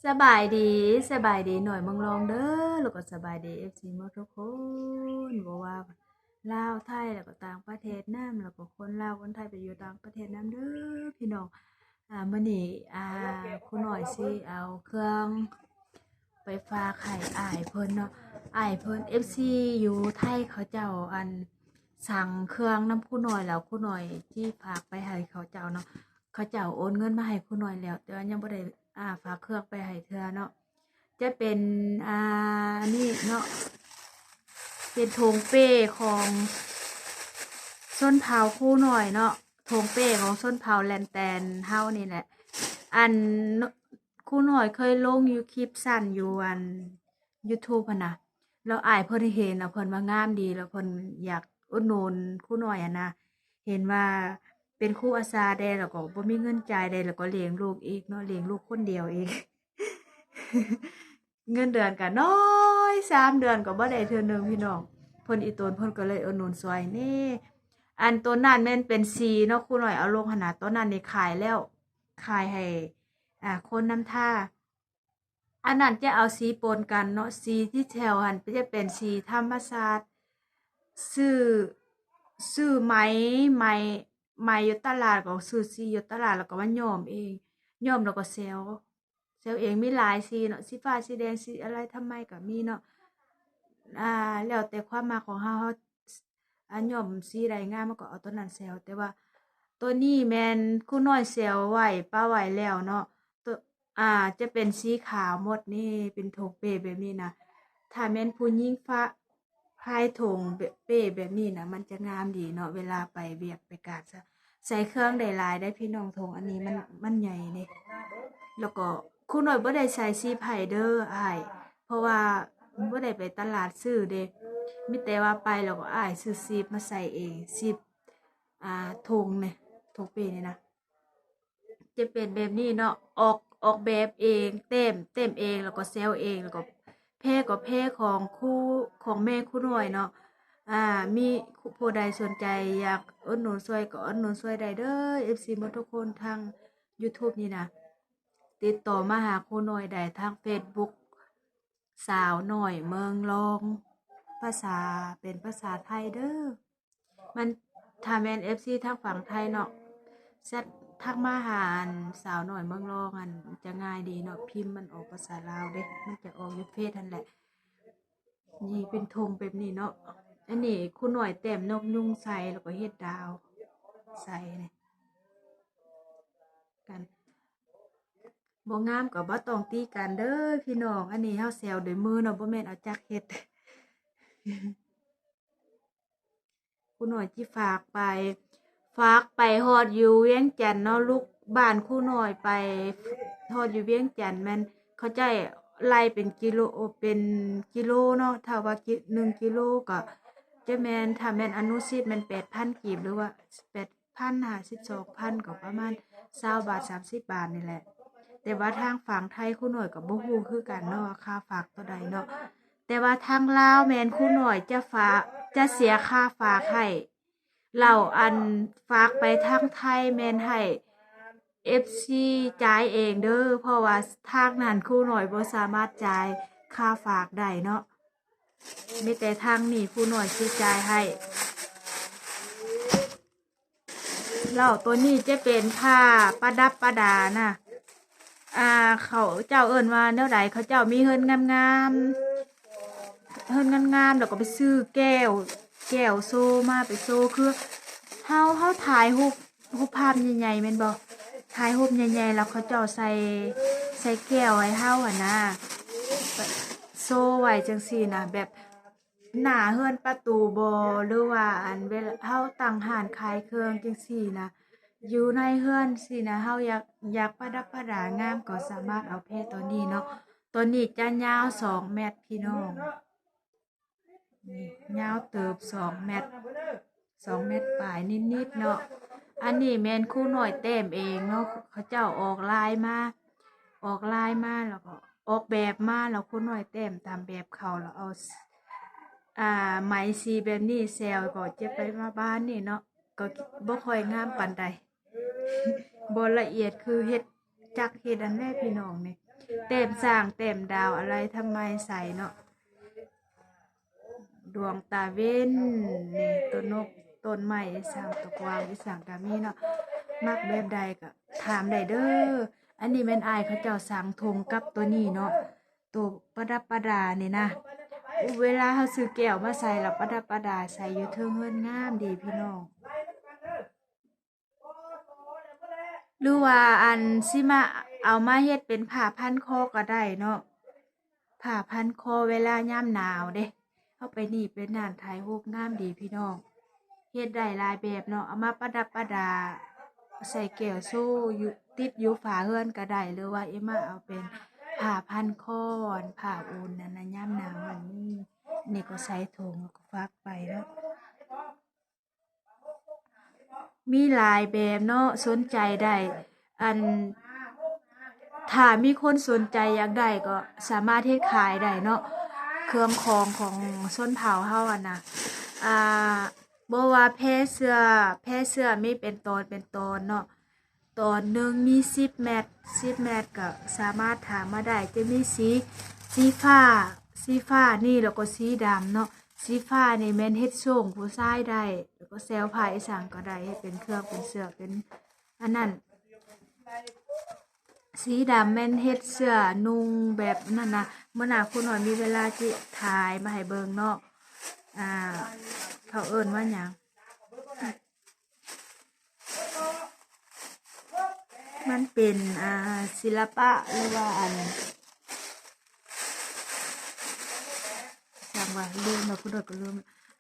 ສະບາຍດີ ສະບາຍດີ ນ້ອຍເມືອງລອງເດີ ແລ້ວກໍສະບາຍດີ ເອັຟຊີ ໝົດທຸກຄົນ ບໍ່ວ່າລາວ ໄທ ແລ້ວກໍຕ່າງປະເທດນຳ ແລ້ວກໍຄົນລາວ ຄົນໄທໄປຢູ່ຕ່າງປະເທດນຳເດີພີ່ນ້ອງ. ອາ ມື້ນີ້ ອາ ຄູນ້ອຍຊິເອົາເຄື່ອງໄປຝາກໃຫ້ອ້າຍເພິ່ນເນາະ ອ້າຍເພິ່ນ ເອັຟຊີ ຢູ່ໄທ ເຂົາເຈົ້າ ອັນ ສັ່ງເຄື່ອງນຳຄູນ້ອຍ ແລ້ວຄູນ້ອຍຊິຝາກໄປໃຫ້ເຂົາເຈົ້າເນາະ. ເຂົາເຈົ້າໂອນເງິນມາໃຫ້ຄູນ້ອຍແລ້ວ ແຕ່ວ່າຍັງບໍ່ໄດ້ ອາ ຝາກເຄື່ອງໄປໃຫ້ເທື່ອເນາະ. ຈະເປັນ ອາ ອັນນີ້ເນາະ ເປັນຖົງເປ້ຂອງຊົນເຜົ່າຄູນ້ອຍເນາະ ຖົງເປ້ຂອງຊົນເຜົ່າແລນແຕນເຮົານີ້ແຫຼະ. ອັນ ຄູນ້ອຍເຄີຍລົງຢູ່ຄລິບສັ້ນຢູ່ ອັນ ຢູທູບຫັ້ນນະ ແລ້ວອ້າຍເພິ່ນເຫັນ ແລ້ວເພິ່ນວ່າງາມດີ ແລ້ວເພິ່ນຢາກອຸດໜູນຄູນ້ອຍຫັ້ນນະ ເຫັນວ່າເປັນຄູອາສາແດ່ ແລ້ວກໍບໍ່ມີເງິນຈ່າຍແດ່ ແລ້ວກໍລ້ຽງລູກອີກເນາະ ລ້ຽງລູກຄົນດຽວອີກ ເງິນເດືອນກໍໜ້ອຍ ສາມເດືອນກໍບໍ່ໄດ້ເທື່ອໜຶ່ງພີ່ນ້ອງ. ເພິ່ນ ອີ່ຕົນເພິ່ນກໍເລີຍອຸດໜູນຊ່ວຍແດ່. ອັນໂຕນັ້ນແມ່ນເປັນສີເນາະ ຄູນ້ອຍເອົາລົງຫັ້ນນະ ຕອນນັ້ນນີ້ຂາຍແລ້ວ ຂາຍໃຫ້ ອາ ຄົນນຳທ່າ. ອັນນັ້ນຈະເອົາສີປົນກັນເນາະ ສີທີ່ແຖວຫັ້ນຈະເປັນສີທຳມະຊາດ ຊື້ ຊື້ໄໝ ໄໝ ໄໝຢູ່ຕະຫຼາດ ກໍຊື້ສີຢູ່ຕະຫຼາດ ແລ້ວກໍມາຍ້ອມເອງ ຍ້ອມແລ້ວກໍແຊວ ແຊວເອງ ມີຫຼາຍສີເນາະ ສີຟ້າ ສີແດງ ສີອະໄລ ທຳໄມກໍມີເນາະ ອາ ແລ້ວແຕ່ຄວາມມັກຂອງເຮົາ ເຮົາ ອາ ຍ້ອມສີໃດງາມ ເຮົາກໍເອົາຕົວນັ້ນແຊວ. ແຕ່ວ່າຕົວນີ້ແມ່ນຄູນ້ອຍແຊວໄວ້ ປະໄວ້ແລ້ວເນາະ ຕົວ ອາ ຈະເປັນສີຂາວໝົດນີ້ ເປັນຖົງເປ້ແບບນີ້ນະ. ຖ້າແມ່ນຜູ້ຍິງຝາກ ພາຍຖົງເປ້ແບບນີ້ນະ ມັນຈະງາມດີເນາະ ເວລາໄປວຽກໄປການ ໃສ່ເຄື່ອງໄດ້ຫຼາຍໄດ໋ພີ່ນ້ອງ. ຖົງອັນນີ້ມັນ ມັນໃຫຍ່ເດ້ ແລ້ວກໍຄູນ້ອຍບໍ່ໄດ້ໃສ່ຊີບໃຫ້ເດີອ້າຍ ເພາະວ່າບໍ່ໄດ້ໄປຕະຫຼາດຊື້ເດ້ ມີແຕ່ວ່າໄປແລ້ວກໍອ້າຍຊື້ຊີບມາໃສ່ເອງ ຊີບ ອາ ຖົງນີ້ ຖົງເປ້ນີ້ນະ ຈະເປັນແບບນີ້ເນາະ ອອກ ອອກແບບເອງ ແຕ້ມ ແຕ້ມເອງ ແລ້ວກໍແຊວເອງ ແລ້ວກໍແພກໍແພຂອງຄູ ຂອງແມ່ຄູນ້ອຍເນາະ. ອາ ມີຜູ້ໃດສົນໃຈຢາກອຸດໜູນຊ່ວຍກໍອຸດໜູນຊ່ວຍໄດ້ເດີ ເອັຟຊີ ໝົດທຸກຄົນ ທາງຢູທູບນີ້ນະ ຕິດຕໍ່ມາຫາຄູນ້ອຍໄດ້ທາງເຟສບຸກ ສາວນ້ອຍເມືອງລອງ ພາສາ ເປັນພາສາໄທເດີ. ມັນ ຖ້າແມ່ນເອັຟຊີທາງຝັ່ງໄທເນາະ ແຊັດທັກມາຫາ ອັນ ສາວນ້ອຍເມືອງລອງ ອັນ ຈະງ່າຍດີເນາະ ພິມມັນອອກພາສາລາວເດ້ ມັນຈະອອກຢູ່ເຟສຫັ້ນແຫຼະ. ນີ້ເປັນຖົງແບບນີ້ເນາະ ອັນນີ້ຄູນ້ອຍແຕ້ມນົກຍຸງໃສ່ ແລ້ວກໍເຮັດດາວໃສ່ນີ້ ກັນ ບໍ່ງາມກໍບໍ່ຕ້ອງຕີກັນເດີພີ່ນ້ອງ ອັນນີ້ເຮົາແຊວດ້ວຍມືເນາະ ບໍ່ແມ່ນເອົາຈັກເຮັດ. ຄູນ້ອຍຊິຝາກໄປ ຝາກໄປຮອດຢູ່ວຽງຈັນເນາະ ລູກບ້ານຄູນ້ອຍໄປຮອດຢູ່ວຽງຈັນ ແມ່ນເຂົາເຈົ້າໄລ່ເປັນກິໂລ ເປັນກິໂລເນາະ ຖ້າວ່າກິ ໜຶ່ງກິໂລກໍຈະແມ່ນ ຖ້າແມ່ນອະນຸສິດແມ່ນແປດພັນກີບ ຫຼືວ່າແປດ ພັນ ຫ້າສິບສອງພັນ ກໍປະມານຊາວບາດ ສາມສິບບາດນີ້ແຫຼະ. ແຕ່ວ່າທາງຝັ່ງໄທຄູນ້ອຍກໍບໍ່ຮູ້ຄືກັນເນາະວ່າຄ່າຝາກເທົ່າໃດເນາະ ແຕ່ວ່າທາງລາວແມ່ນຄູນ້ອຍຈະຝາກ ຈະເສຍຄ່າຝາກໃຫ້ ແລ້ວອັນຝາກໄປທາງໄທແມ່ນໃຫ້ເອັຟຊີຈ່າຍເອງເດີ ເພາະວ່າທາງນັ້ນຄູນ້ອຍບໍ່ສາມາດຈ່າຍຄ່າຝາກໄດ້ເນາະ ມີແຕ່ທາງນີ້ຄູນ້ອຍຊິຈ່າຍໃຫ້. ແລ້ວຕົວນີ້ຈະເປັນຜ້າປະດັບປະດານະ ອ່າ ເຂົາເຈົ້າເອີ້ນວ່າແນວໃດ ເຂົາເຈົ້າມີເຮືອນງາມໆ ເຮືອນງາມໆ ແລ້ວກໍໄປຊື້ແກ້ວ ແກ້ວໂຊມາ ໄປໂຊ ຄືເຮົາ ເຮົາຖ່າຍຮູບ ຮູບພາບໃຫຍ່ໆ ແມ່ນບໍ່ ຖ່າຍຮູບໃຫຍ່ໆ ແລ້ວເຂົາເຈົ້າໃສ່ ໃສ່ແກ້ວໃຫ້ເຮົາຫັ້ນນະ ໂຊໄວ້ຈັ່ງຊີ້ນະ ແບບ ໜ້າເຮືອນປະຕູບໍ່ ຫຼືວ່າອັນເວລາເຮົາຕັ້ງຮ້ານຂາຍເຄື່ອງຈັ່ງຊີ້ນະ ຢູ່ໃນເຮືອນຊີ້ນະ ເຮົາຢາກ ຢາກປະດັບປະດາງາມ ກໍສາມາດເອົາແພຕົວນີ້ເນາະ ຕົວນີ້ຈະຍາວສອງແມັດພີ່ນ້ອງ ນີ້ຍາວເຕີບສອງແມັດ ສອງແມັດປາຍນິດໆເນາະ. ອັນນີ້ແມ່ນຄູນ້ອຍແຕ້ມເອງເນາະ ເຂົາເຈົ້າອອກລາຍມາ ອອກລາຍມາ ແລ້ວກໍອອກແບບມາ ແລ້ວຄູນ້ອຍແຕ້ມຕາມແບບເຂົາ ແລ້ວເອົາ ອ່າ ໄໝສີແບບນີ້ແຊວ ກໍຈະໄປປະມານນີ້ເນາະ ກໍບໍ່ຄ່ອຍງາມປານໃດ ບໍ່ລະອຽດຄືເຮັດຈັກເຮັດອັນແລະພີ່ນ້ອງນີ້. ແຕ້ມຊ້າງແຕ້ມດາວອາໄລທຳໄມໃສ່ເນາະ ດວງຕາເວັນ ນີ້ ຕົ້ນນົກ ຕົ້ນໄມ້ ອີ່ສັງ ຕົວກວາງ ອີ່ສັງກະມີເນາະ ມັກແບບໃດກະຖາມໄດ້ເດີ. ອັນນີ້ແມ່ນອ້າຍເຂົາເຈົ້າສັ່ງຖົງກັບຕົວນີ້ເນາະ ໂຕປະດັບປະດານີ້ນະ ເວລາເຮົາຊື້ແກ້ວມາໃສ່ລະປະດັບປະດາໃສ່ຢູ່ເທິງເຮືອນ ງາມດີພີ່ນ້ອງ. ຫຼືວ່າອັນຊິມາເອົາມາເຮັດເປັນຜ້າພັນຄໍກໍໄດ້ເນາະ ຜ້າພັນຄໍເວລາຍາມໜາວເດ້ ເຮົາໄປນີ້ໄປນັ້ນ ຖ່າຍຮູບງາມດີພີ່ນ້ອງ. ເຮັດໄດ້ຫຼາຍແບບເນາະ ເອົາມາປະດັບປະດາ ໃສ່ແກ້ວໂຊຢູ່ ຕິດຢູ່ຝາເຮືອນກໍໄດ້ ຫຼືວ່າເອມາເອົາເປັນຜ້າພັນຄໍ ຜ້າອຸ່ນນັ້ນນະ ຍາມໜາວ ອັນນີ້ ນີ້ກໍໃສ່ຖົງ ແລ້ວກໍຝາກໄປເນາະ. ມີຫຼາຍແບບເນາະ ສົນໃຈໄດ້ ອັນ ຖ້າມີຄົນສົນໃຈຢາກໄດ້ກໍສາມາດເຮັດຂາຍໄດ້ເນາະ ເຄື່ອງຂອງຂອງຊົນເຜົ່າເຮົາຫັ້ນນະ ອ່າ ບໍ່ວ່າແພເສື້ອ ແພເສື້ອມີເປັນຕອນເປັນຕອນເນາະ ຕອນໜຶ່ງມີສິບແມັດ ສິບແມັດກໍສາມາດຖາມມາໄດ້ ຈະມີສີ ສີຟ້າ ສີຟ້ານີ້ ແລ້ວກໍສີດຳເນາະ ສີຟ້ານີ້ແມ່ນເຮັດໂສ້ງຜູ້ຊາຍໄດ້ ແລ້ວກໍແຊວຜ້າອີ່ສັງກໍໄດ້ ເຮັດເປັນເຄື່ອງເປັນເສື້ອເປັນອັນນັ້ນ ສີດຳແມ່ນເຮັດເສື້ອນຸ່ງແບບນັ້ນນະ ມື້ໜ້າຄູນ້ອຍມີເວລາຊິຖ່າຍມາໃຫ້ເບິ່ງເນາະ ອ່າ ເຂົາເອີ້ນວ່າຫຍັງ? ມັນເປັນ ອ່າ ສິລະປະ ຫຼືວ່າອັນ ຫຍັງວະ ລືມແລ້ວ ຜູ້ໃດກໍລືມ.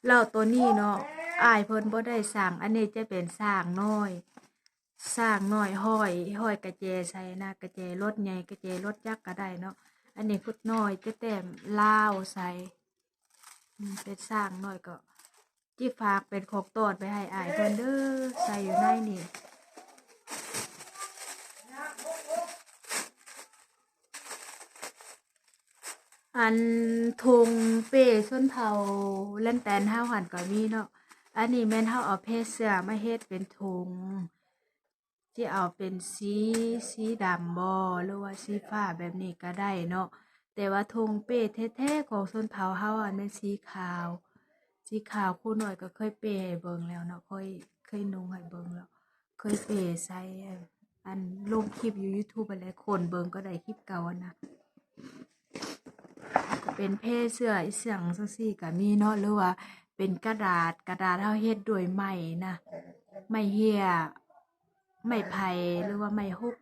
ແລ້ວໂຕນີ້ເນາະ ອ້າຍເພິ່ນບໍ່ໄດ້ສ້າງ ອັນນີ້ຈະເປັນຊ້າງນ້ອຍ ຊ້າງນ້ອຍຫ້ອຍ ຫ້ອຍກະແຈໃສ່ນະ ກະແຈລົດໃຫຍ່ ກະແຈລົດຈັກກໍໄດ້ເນາະ. ອັນນີ້ພຸດນ້ອຍຈະແຕ້ມລາວໃສ່ ອືມ ເປັນຊ້າງນ້ອຍ ກໍ ຈິຝາກເປັນຂອງຕ້ອນໄປໃຫ້ອ້າຍເພິ່ນເດີ ໃສ່ຢູ່ໃນນີ້. ອັນຖົງເປ້ຊົນເຜົ່າແລນແຕນເຮົາຫັ້ນກໍມີເນາະ. ອັນນີ້ແມ່ນເຮົາເອົາແພເສື້ອມາເຮັດເປັນຖົງ ຊິເອົາເປັນສີ ສີດຳບໍ ຫຼືວ່າສີຟ້າແບບນີ້ກໍໄດ້ເນາະ. ແຕ່ວ່າຖົງເປ້ແທ້ໆຂອງຊົນເຜົ່າເຮົາ ອັນແມ່ນສີຂາວ ສີຂາວ. ຄູນ້ອຍກໍເຄີຍເປ້ໃຫ້ເບິ່ງແລ້ວເນາະ ເຄີຍ ເຄີຍນຸ່ງໃຫ້ເບິ່ງແລ້ວ ເຄີຍເປ້ໃສ່ ອັນລົງຄລິບຢູ່ຢູທູບຫັ້ນແຫຼະ ຄົນເບິ່ງກໍໄດ້ຄລິບເກົ່າຫັ້ນນະ. ກໍເປັນແພເສື້ອອີ່ຫຍັງຈັ່ງຊີ້ກໍມີເນາະ ຫຼືວ່າເປັນກະດາດ ກະດາດເຮົາເຮັດດ້ວຍໄມ້ນະ ໄມ້ເຫ້ຍ ໄມ້ໄຜ່ ຫຼືວ່າໄມ້ຫົກ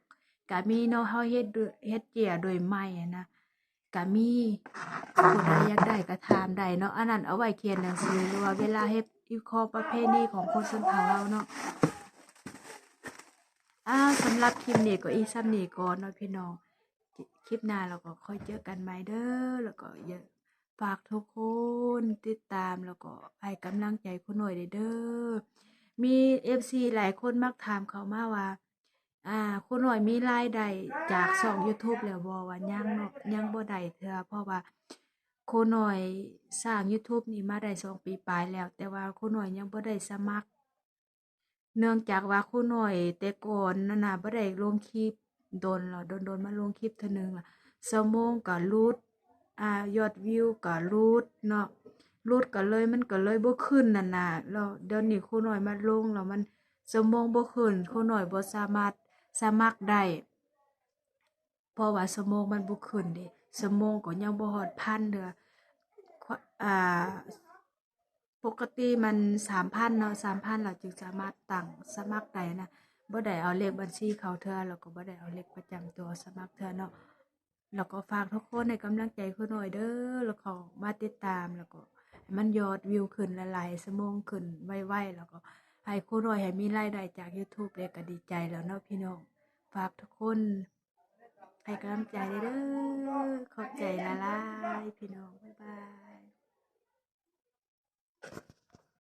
ກໍມີເນາະ ເຮົາເຮັດດ້ວຍ ເຮັດເຈ້ຍດ້ວຍໄມ້ຫັ້ນນະ ກະມີ ຜູ້ໃດຢາກໄດ້ກະຖາມໄດ້ເນາະ. ອັນນັ້ນເອົາໄວ້ຂຽນໜັງສື ຫຼືວ່າເວລາເຮັດຮີດຄອງປະເພນີຂອງຄົນຊົນເຜົ່າເຮົາເນາະ. ອ້າວ ສຳລັບຄລິບນີ້ກໍອີ່ສ່ຳນີ້ກ່ອນເນາະພີ່ນ້ອງ. ຄລິບໜ້າລາວກໍຄ່ອຍເຈີກັນໃໝ່ເດີ. ແລ້ວກໍຢ່າ ຝາກທຸກຄົນຕິດຕາມ ແລ້ວກໍໃຫ້ກຳລັງໃຈຄູນ້ອຍແດ່ເດີ. ມີເອັຟຊີຫຼາຍຄົນມັກຖາມເຂົ້າມາວ່າ ອ່າ ຄູນ້ອຍມີລາຍໄດ້ຈາກຊ່ອງຢູທູບແລ້ວບໍ່? ວ່າຍັງເນາະ ຍັງບໍ່ໄດ້ເທື່ອ ເພາະວ່າຄູນ້ອຍສ້າງຢູທູບນີ້ມາໄດ້ສອງປີປາຍແລ້ວ ແຕ່ວ່າຄູນ້ອຍຍັງບໍ່ໄດ້ສະໝັກ ເນື່ອງຈາກວ່າຄູນ້ອຍແຕ່ກ່ອນນັ້ນນະ ບໍ່ໄດ້ລົງຄລິບດົນແລ້ວ ດົນໆມາລົງຄລິບເທື່ອໜຶ່ງລະ ຊົ່ວໂມງກໍຫຼຸດ ອ່າ ຍອດວິວກໍຫຼຸດເນາະ ຫຼຸດກໍເລີຍ ມັນກໍເລີຍບໍ່ຂຶ້ນນັ້ນນະ. ແລ້ວດຽວນີ້ຄູນ້ອຍມາລົງແລ້ວມັນຊົ່ວໂມງບໍ່ຂຶ້ນ ຄູນ້ອຍບໍ່ສາມາດສະໝັກໄດ້ ເພາະວ່າຊົ່ວໂມງມັນບໍ່ຂຶ້ນເດ້ ຊົ່ວໂມງກໍຍັງບໍ່ຮອດພັນເທື່ອ ອ່າ ປົກກະຕິມັນສາມພັນເນາະ ສາມພັນແລ້ວຈຶ່ງສາມາດຕັ້ງສະໝັກໄດ້ນະ ບໍ່ໄດ້ເອົາເລກບັນຊີເຂົ້າເທື່ອ ແລ້ວກໍບໍ່ໄດ້ເອົາເລກປະຈຳຕົວສະໝັກເທື່ອເນາະ. ແລ້ວກໍຝາກທຸກຄົນໃຫ້ກຳລັງໃຈຄູນ້ອຍເດີ ແລ້ວເຂົ້າມາຕິດຕາມ ແລ້ວກໍໃຫ້ມັນຍອດວິວຂຶ້ນຫຼາຍໆ ຊົ່ວໂມງຂຶ້ນໄວໆ ແລ້ວກໍໃຫ້ຄູນ້ອຍໃຫ້ມີລາຍໄດ້ຈາກຢູທູບເດ້ ກໍດີໃຈແລ້ວເນາະພີ່ນ້ອງ. ຝາກທຸກຄົນໃຫ້ກຳລັງໃຈເດີ ຂອບໃຈຫຼາຍໆ ພີ່ນ້ອງ ບາຍບາຍ.